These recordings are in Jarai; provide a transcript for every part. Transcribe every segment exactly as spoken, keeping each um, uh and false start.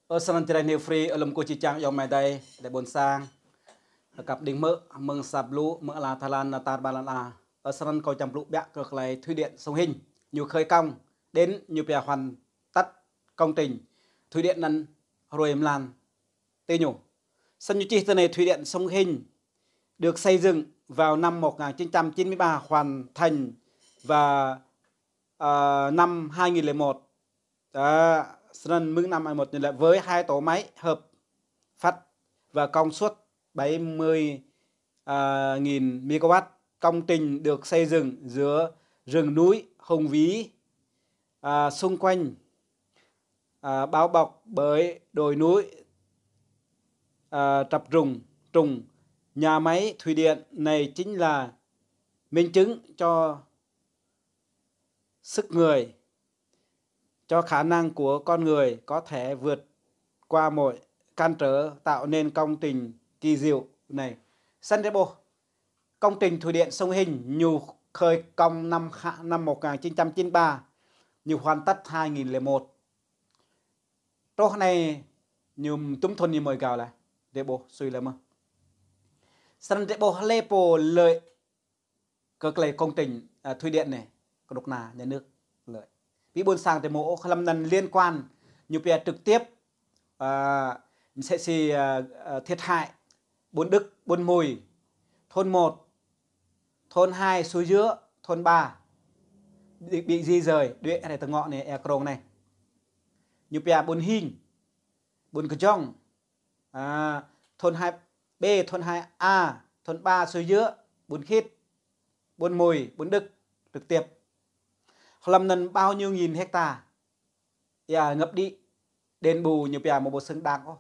Ơ, snăn Jrai New Free, ơ, lŏm kơ či čang yŏng mơ̆ng adai, adai ƀuôn sang. Kăp đing mơ̆, mơ̆ng sap lu, mơ̆ng ala Thái Lan, tar ƀar lăn ala. Ơ, snăn kâo čang blŭ biă kơ tơlơi thủy điện Sông Hinh. Ñu khơi công, đến ñu pia hoàn tất công trình thủy điện anăn hruê mlan tơ ñu. Snăn ñu čih tơ anai: thủy điện Sông Hinh được xây dựng vào năm một ngàn chín trăm chín mươi ba, hoàn thành vào, à, năm hai nghìn lẻ một. À, snăn mơ̆ng năm hai nghìn lẻ một ñu laĭ với hai tổ máy hợp phát và công suất bảy mươi, à, nghìn mê-ga-oát. Công trình được xây dựng giữa rừng núi hùng vĩ, à, xung quanh, à, bao bọc bởi đồi núi, à, trập trùng, trùng. Nhà máy thủy điện này chính là minh chứng cho sức người, cho khả năng của con người có thể vượt qua mọi cản trở, tạo nên công trình kỳ diệu này. Snăn drei ƀuh, công trình thủy điện Sông Hinh ñu khơi công năm kha-, năm một ngàn chín trăm chín mươi ba, ñu hoàn tất hai nghìn lẻ một. Truh anai ñu tŭm thŭn ñu mơi gao leh, drei ƀuh sui leh mơh. Snăn drei ƀuh hlei pô lợi kơ tơlơi công trình, à, thủy điện anai, kơnuk kơna nhà nước lợi. Ƀing ƀuôn sang drei mơ̆ ôh, hlăm anăn liên quan ñu pia trực tiếp, à, msĕ si, à, à, thiệt hại ƀuôn Đức, ƀuôn Mui, thôn một, thôn hai Suối Giữa, thôn ba bị, bị di dời, đuĕ rai tơ ngŏ anai, ea krông anai. Ñu pia ƀuôn Hing, ƀuôn Kơjong, à, thôn hai B, thôn hai A, thôn ba Suối Giữa, ƀuôn Khit, ƀuôn Mui, ƀuôn Đức, trực tiếp. Hlăm anăn bao nhiêu nghìn hecta ea ngập đĭ, đền bù ñu pia mơ̆ ƀu xứng đáng ôh.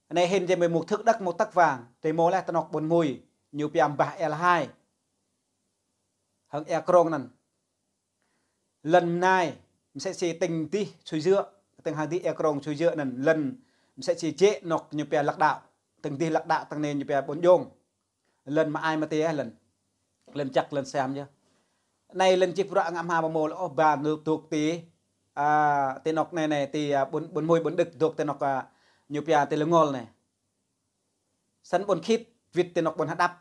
Anai hĭn drei mơ̆ một thước đất một tấc vàng, drei mơ̆ leh tơ anŏ ƀuôn Mui, ñu pia mbah ea Lahai. Hăng ea krông anăn. Lŏn anai, msĕ si tĭng dih Suối Giữa, tĭng hăng dih ea krông Suối Giữa anăn, lŏn msĕ si jĕ anŏ ñu pia Lạc Đạo, tĭng dih Lạc Đạo, tĭng anai ñu pia ƀuôn Djông. Lŏn mă ai mă tê, lŏn, lŏn čăk, lŏn sem yơh. Anai lŏn čih bruă ngă hma ƀu mơ̆ leh ôh, ba dôk ti, à, ti anŏ anai anai, ti, à, ƀuôn, ƀuôn Mui, ƀuôn Đức, dôk ti anŏ, à, ñu pia ti Lăng Ngôl anai. Snăn ƀuôn Khit, wĭt ti anŏ ƀuôn Hđăp.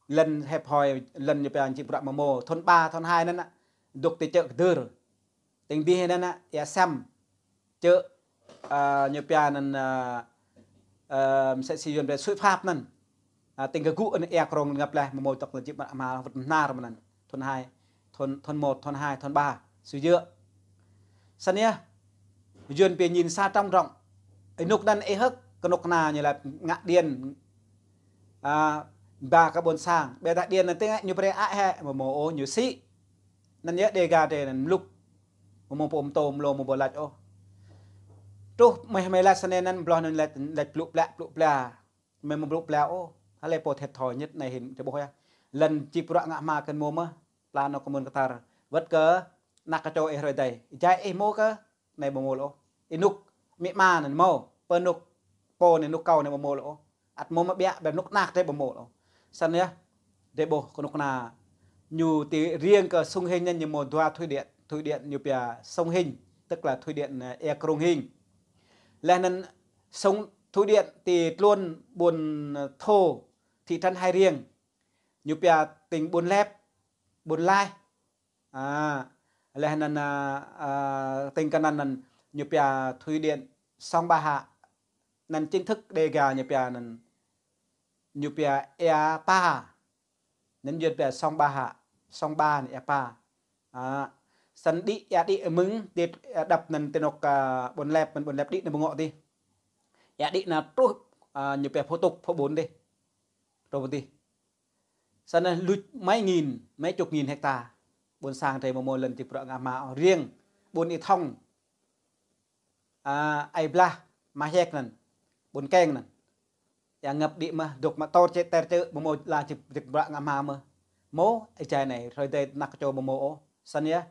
Lŏn hep hoi, lŏn ñu pia čih bruă mơ̆ mơ̆. Thôn ba, thôn hai anăn, à, dôk ti čư̆ Kơdơr. Tĭng dih anăn, à, ea Sem. Čư̆, à, ñu pia anăn, à, à, msĕ si Yuăn pia Suối Phap anăn. À, tĭng kơ gŭ anăn ea krông ngă pleh mơ̆ mơ̆ tŏk lŏn čih bruă ngă hma wơ̆t mơnar mơnăn. Thôn hai, thôn, thôn một, thôn hai, thôn ba, Suối Giữa. Snăn yơh, Yuăn pia nhìn xa trông rộng. Ênuk anăn ih hơ̆k, kơnuk kơna ñu laĭ ngă điện, à, ba kơ ƀuôn sang. Ƀiădah điện anăn tĭng ñu brơi ăi hĕ, mơ̆ mơ̆ ôh, ñu sĭ. Anăn yơh Dega drei anăn mlŭk. Mơ̆ mơ̆ pô mtô mlô mơ̆ ƀu lač ôh. Truh mơi mơi lač snăn anăn, bloh anăn lač, lač plŭ plă, plŭ plă. Mơi mơ̆ plŭ plă ôh. Hlei pô thiệt thòi nhất anai hĭn drei ƀuh yơh. Lŏn čih bruă ngă hma kơ mơ̆ mơ̆. Pla anŏ kơ mơ̆n kơ tar. Wơ̆t kơ anak kơ čô ih hrơi adai. Jai ih mơ̆ kơ anai ƀu mơ̆ ôh. Ênuk amĭ ama anăn mơ̆. Pơ anŭk pô anai, anŭk kâo anai ƀu mơ̆ ôh. Ăt mơ̆ mă biă, ƀĕ anŭk anak drei ƀu mơ̆ ôh. Snăn yơh. Drei ƀuh kơnuk kơna. Ñu ti riêng kơ Sông Hinh anăn ñu mơ̆ dua thủy điện. Thủy điện ñu pia Sông Hinh, tức là thủy điện, à, ea krông Hinh. Leh anăn sông thủy điện ti tluôn ƀuôn, à, Thô, thị trấn Hai Riêng. Ñu pia tĭng ƀuôn Lep, ƀuôn Laih. À, leh anăn, à, à, tĭng kơ anăn anăn ñu pia thủy điện Sông Ba Hạ. Anăn chính thức Dega ñu pia anăn ñu pia ea Pa. Anăn Yuăn pia Sông Ba Hạ, Sông Ba anăn ea Pa. À, snăn đĭ, ea đĭ mơ̆ng, ti, ea đăp anăn ti anŏ, à, ƀuôn Lep, mơ̆n ƀuôn Lep đĭ anăn ƀu ngŏ dih. Ea đĭ anăn truh, à, ñu pia Phú Túc, Phú Bốn dih. Truh dih. Snăn luč mấy nghìn, mấy chục nghìn hecta. Ƀuôn sang drei mơ̆ mơ̆ lŏn čih bruă ngă hma. Riêng ƀuôn Ê Thông, à, Ê Blah, Mah Yek anăn, ƀuôn Keng anăn. Ea ngăp đĭ mơ̆, dôk mă tôr čĕ ter čư̆, mơ̆ mơ̆ la čih, čih bruă ngă hma mơ̆. Mơ̆, ih jai anai, hrơi adai anak čô mơ̆ mơ̆ ôh. Snăn yơh,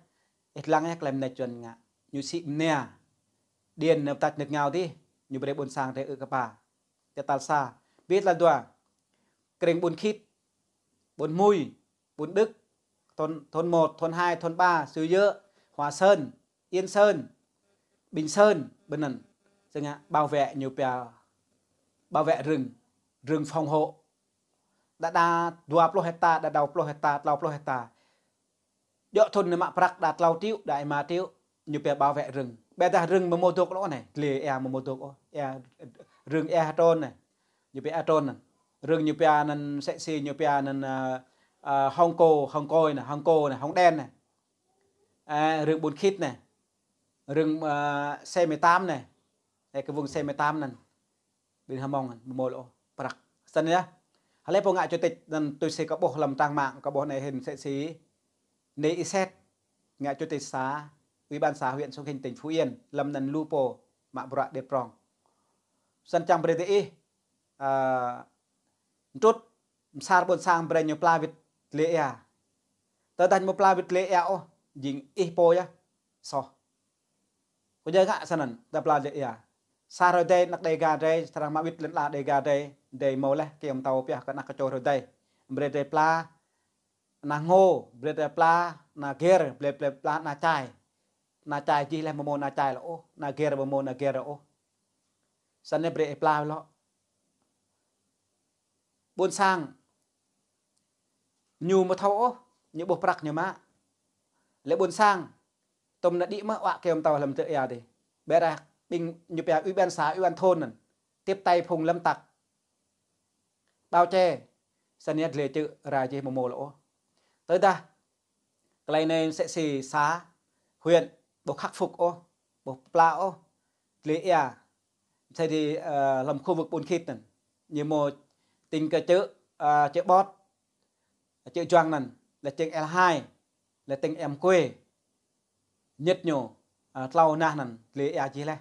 ih lăng yơh klei mnêč Yuăn ngă. Ñu sĭ mnia. Điện anăn tač nơ̆k ngao dih, ñu brơi ƀuôn sang drei ư kơ pa. Ti tal sa. Bi tal dua. Krĭng ƀuôn Khit, ƀuôn Mui, ƀuôn Đức, thôn, thôn một, thôn hai, thôn ba, Suối Giữa, Hòa Sơn, Yên Sơn, Bình Sơn, ƀơi anăn. Sĭt ngă bảo vệ ñu pia bảo vệ rừng, rừng phòng hộ. Đa đa dua pluh hecta, đa dua pluh hecta, tlâo pluh hecta. Djơ̆ thun anai mă prăk đa tlâo triệu, đa rơma triệu, ñu pia bảo vệ rừng. Ƀiădah rừng mơ̆ mơ̆ dŏ lŏ anai, dlê ia mơ̆ mơ̆ dŏ ôh. Ia, rừng ia hơtrôn anai. Ñu pia hơtrôn anŭn. Rừng ñu pia anŭn sĕ si ñu pia anŭn, ơ, ơ, Hồng Cô, Hồng Cô anai, Hồng Cô anai, Hồng Đen anai. Ơ, rừng Ƀun Khit anai. Rừng, ơ, C mười tám anai. Ơ, cái vùng C mười tám anŭn. Ƀing Hmông anŭn, mơ̆ mơ̆ lŏ ôh, prăk. Sĭt ngă. Hlơi pô ngă chủ tịch anŭn tui si kơ ƀuh lăm trang mạng, kơ ƀuh anai hĭn sĕ si. Anai ih sĕt, ngă chủ tịch xã, ủy ban xã huyện Sông Hinh tỉnh Phú Yên, lăm anŭn lu pô mă bruă đĕt prong. Sĭt čang brơi tơ ih, ơ, mtrŭt, msar ƀôn sang brơi ñu pla wĭt dlê ia. Tơdah ñu pla wĭt dlê ia ôh, jing ih pô yơh, soh. Kơ jai ngă sĭt anŭn, ta pla dlê ia. Sa hrơi dai anăk Đêga dai, srăng mă wĭt lŏn ala Đêga dai, dai mơ̆ leh, kơyom tâo pioh kơ anăk kơčô hrơi dai. Brơi dai pla, anăk ngô, brơi dai pla, anăk gir, brơi, brơi pla, anăk čai. Anăk čai jih leh mơ̆ mơ̆ anăk čai lŏ ôh, anăk gir mơ̆ mơ̆ anăk gir lŏ ôh. Sĭt anai brơi pla lŏ. Ƀôn sang, ñu mơ̆ thâo ôh, ñu ƀuh prăk ñu mă. Lĕ ƀôn sang, tơm anai đĭ mơ̆ wă kơyom tâo lăm tơ ia dih. Ƀiădah ƀing ñu pia ủy ban xã, ủy ban thôn anŭn. Tiếp tay phung lâm tặc. Bao che, sĭt ngă dlê čư̆ rai jih mơ̆ mơ̆ lŏ ôh. Tơdah, tơlơi anai sĕ si xã, huyện, ƀu khắc phục ôh, ƀu pla ôh, dlê ia. Sĕ si, ơ, lăm khu vực Ƀun Khit anŭn. Ñu mơ̆ tỉnh kơ chợ, ơ, chợ Bót, chợ Juang anŭn, lĕ tỉnh L hai, lĕ tỉnh Êm Quê. Ñĕt ñu, ơ, tlâo nah anŭn, dlê ia jih leh.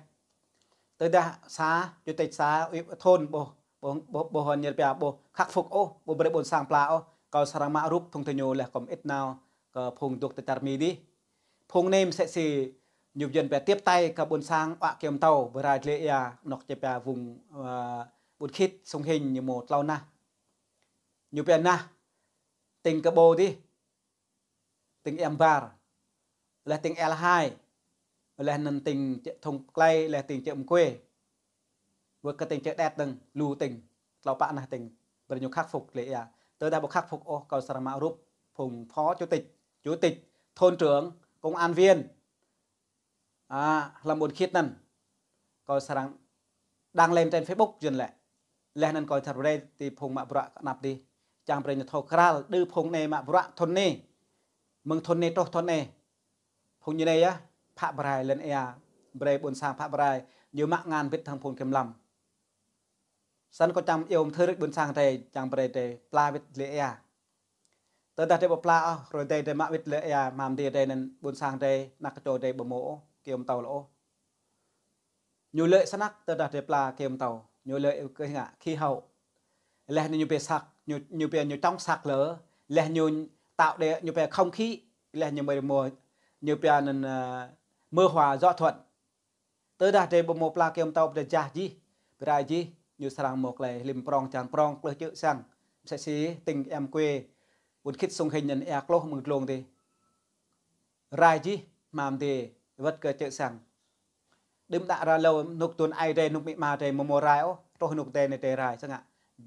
Tơdah xã, chủ tịch xã, ủy, thôn ƀu, ƀu, ƀu, ƀu hơnơ̆ng pia ƀu khắc phục ôh, ƀu brơi ƀôn sang pla ôh, kâo srăng mă rup phung tơ ñu leh kơm ĭt nao kơ phung dŏ tơ čar Mi dih. Phung anai sĕ si ñu jing pia tiếp tay kơ ƀôn sang wă kơyom tâo, brơi dlê ia, anŏk či pia vùng, ơ, Ƀun Khit, Sông Hinh ñu mơ̆ tlâo nah. Ñu pia nah, tỉnh kơ ƀô dih. Tỉnh Êm Bar, leh tỉnh L hai, leh anŭn tỉnh chợ Thông Klei, leh tỉnh chợ Êm Quê. Wơ̆t kơ tỉnh chợ Đet dơ̆ng, lu tỉnh, tlâo pă nah tỉnh, brơi ñu khắc phục dlê ia. Tơdah ƀu khắc phục ôh, kâo srăng mă rup phung phó chủ tịch, chủ tịch, thôn trưởng, công an viên. A, lăm Ƀun Khit anŭn. Kâo srăng đăng lên trên Facebook jing lĕ. Leh anŭn kâo thâo brơi ti phung mă bruă kơ anăp dih. Čang brơi ñu thâo krăl, đơ phung anai mă bruă thun anai. Mơ̆ng thun anai truh thun anai. Phung ñu anai yơh, pă brai lŏn ia, brơi ƀôn sang pă brai, ñu mă ngăn bĭt hăng phung kiểm lâm. Sĭt kâo čang iâu mơthưr ƀôn sang dai, čang brơi dai pla wĭt dlê ia. Tơdah dai ƀu pla ôh, hrơi dai dai mă wĭt dlê ia, mơ̆ng dai dai anŭn ƀôn sang dai, anăk kơčô dai ƀu mơ̆ ôh, kơyom tâo lŏ ôh. Ñu lĕ snăk tơdah dai pla kơyom tâo, ñu lĕ kơ ngă, khí hậu. Leh anŭn ñu pia sạc, ñu, ñu pia ñu chống sạt lở, leh ñu tạo để ñu pia không khí, leh ñu mơ̆ mơ̆, ñu pia anŭn, ơ, mưa hòa gió thuận. Tơdah dai ƀu mơ̆ pla kơyom tâo ƀu dai jah jih, brơi jih, ñu srăng mơ̆ tơlơi hlim prong, čang prong, klơh čư̆ sang. Sĕ si tỉnh Êm Quê, Ƀun Khit, Sông Hinh anŭn ia klôh mơ̆ng glông dih. Rai jih, mơ̆ng dih, wơ̆t kơ čư̆ sang. Đưm đă rai lâo, rơnŭk tuan ai dai, rơnŭk amĭ ama dai, mơ̆ mơ̆ rai ôh, truh rơnŭk dai anai dai rai, sĭt ngă.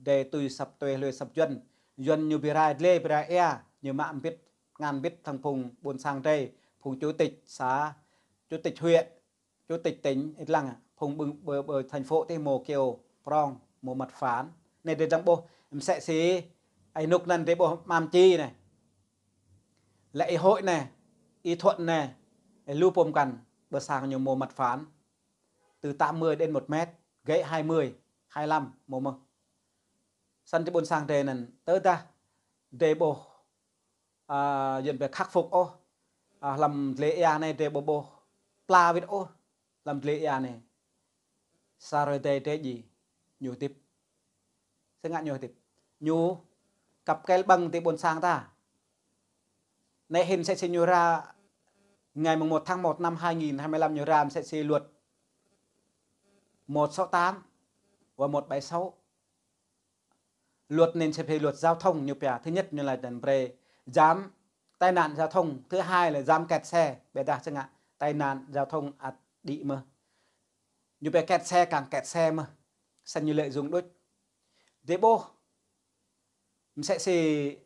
Dai tui săp tui hlue săp Yuăn. Yuăn ñu brơi rai dlê, brơi rai ia, ñu mă bĭt, ngăn bĭt hăng phung ƀôn sang dai, phung chủ tịch xã, chủ tịch huyện, chủ tịch tỉnh, ĭt lăng, phung ƀing ƀơ, ƀơ thành phố dih mơ̆ kơyâo prong, mơ̆ măt phản. Anai dai dăng ƀuh, mơ̆ sĕ si, ai rơnŭk anŭn dai ƀuh mơ̆ng či anai. Lĕ ih hội anai, ih thuận anai, ih lu pôm kăn, ƀơ sang ñu mơ̆ măt phản. Từ tám mươi đến một mét, gãy hai mươi, hai lăm, mơ̆ mơ̆. Sĭt ti ƀôn sang dai anŭn, tơdah, dai ƀuh, a, Yuăn pia khắc phục ôh. A, lăm dlê ia anai dai ƀu ƀuh pla wĭt ôh. Lăm dlê ia anai. Sa hrơi dai dai ji ñu hơdip. Sĭt ngă ñu hơdip. Ñu kăp kơl ƀơ̆ng ti ƀôn sang ta. Anai hĭn sĕ si ñu ra ngày mùng một tháng một năm hai nghìn hai mươi lăm ñu ra sĕ si luật một sáu tám và một bảy sáu. Luật anai sĕ si luật giao thông ñu pia. Thứ nhất ñu laĭ anŭn brơi giảm tai nạn giao thông. Thứ hai là giảm kẹt xe. Ƀiădah sĭt ngă tai nạn giao thông ăt đĭ mơ̆. Ñu pia kẹt xe, kăng kẹt xe mơ̆. Snăn ñu lợi dụng đôč. Drei ƀuh. Msĕ si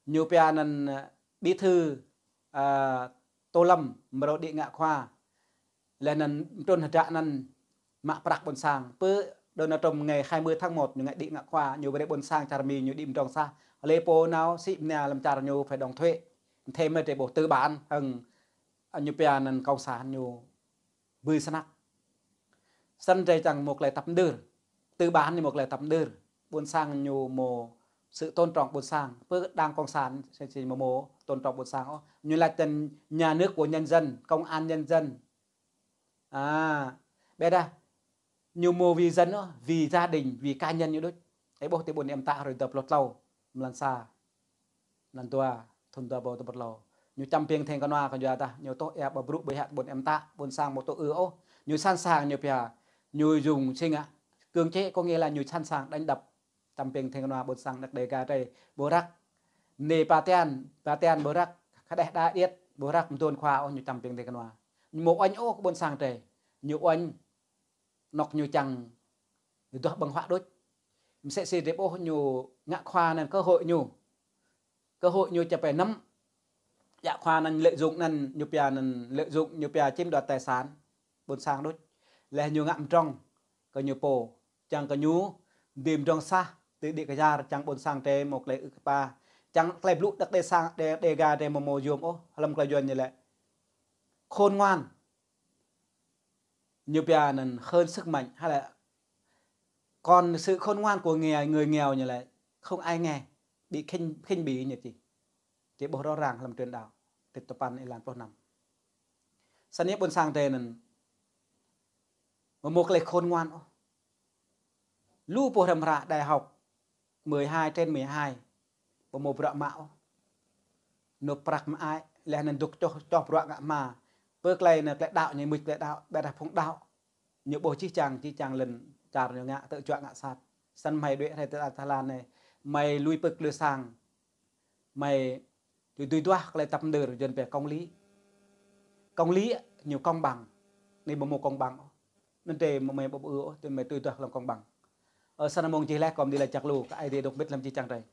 ñu pia anăn, ơ, bí thư, ơ, Tô Lâm mrâo đĭ ngă khua. Leh anăn trŭn hơdră anăn mă prăk ƀuôn sang. Pơ Donald Trump ngày hai mươi tháng một ñu ngă đĭ ngă khua, ñu brei ƀuôn sang čar Mi ñu đĭ mdrŏng sah. Lĕ pô nao sĭ mnia lăm čar ñu phải đóng thuế. Thêm mơ̆ drei ƀuh tư bản hăng, ơ, ñu pia anăn cộng sản ñu bưi snăk. Snăn drei čang mâo klei tăp mđơr. Tư bản ñu mâo klei tăp mđơr. Ƀuôn sang ñu mâo sự tôn trọng ƀuôn sang. Pơ đảng cộng sản si, si mâo, mâo tôn trọng ƀuôn sang ôh. Ñu lač tên nhà nước của nhân dân, công an nhân dân. À, ƀiădah ñu mâo vì dân ôh, vì gia đình, vì cá nhân ñu đôč. Ih ƀuh ti ƀuôn Êmtă hrơi dua pluh tlâo, mlan sa, mlan dua, thŭn dua êbâo dua pluh tlâo. Ñu čăm ƀing theng kơnua kơ yua dah ñu tŏ ia ƀu brŭ ƀơi hăt ƀuôn Êmtă, ƀuôn sang mâo tŏ ư ôh. Ñu sẵn sàng ñu pia, ñu dùng si ngă, cưỡng chế có nghĩa là ñu sẵn sàng đánh đập. Čăm ƀing theng kơnua ƀuôn sang Đăk Đêga drei ƀu răk. Mơnê Ba Tian, Ba Tian ƀu răk, Kơđeh Đa Điêt ƀu răk, mduôn khua ôh ñu čăm ƀing theng kơnua. Ñu mâo uêñ ôh kơ ƀuôn sang drei. Ñu uêñ, anŏ ñu čang ñu duah ƀơ̆ng huă đôč. Msĕ si drei ƀuh ñu ngă khua anăn cơ hội ñu. Cơ hội ñu ča pĕ năm. Ia khua anăn lợi dụng anăn ñu pia anăn lợi dụng ñu pia chiếm đoạt tài sản ƀuôn sang đôč. Leh ñu ngă mdrŏng kơ ñu pô. Čang kơ ñu dưi mdrŏng sah, dưi đĭ kyar, čang ƀuôn sang drei mâo klei ư̆ kơ pă. Čang klei blŭ Đăk Đê sang, Đê, Đêga drei mâo mâo yôm ôh, hlăm klei Yuăn ñu lĕ khôn ngoan. Ñu pia anăn hơn sức mạnh, hay là còn sự khôn ngoan của nghèo, người nghèo ñu lĕ không ai nghe, bị khinh, khinh bỉ ñu čih. Drei ƀuh rõ ràng hlăm truyền đạo, tĭt tơpăn êlan pluh năm. Snăn ƀuôn sang drei anăn mâo mâo klei khôn ngoan ôh. Lu pô hrăm hră đại học mười hai trên mười hai, ƀu mâo bruă mă ôh. Nộp prăk mơai, leh anăn dôk čoh, čoh bruă ngă hma. Pơ klei anăn klei đăo ñu, mŭt klei đăo, ƀiădah phung đăo. Ñu ƀuh jih jang, jih jang lŏn čar ñu ngă, tơjuă ngă sat. Snăn hmei đuĕ hrơi tơdah tơlan anei, hmei lui pơ̆k lui sang. Hmei dưi duah klei tăp mđơr, Yuăn pia công lý. Công lý ñu công bằng. Anei ƀu mâo công bằng ôh. Anăn drei mâo hmei ƀu ư ôh, tui hmei dưi duah hlăm công bằng. Ơ, snăn mơ̆ng jih leh kâo mơ̆ đĭ lač jăk lu, kơ Aê Diê dôk mbĭt hlăm jih jang drei.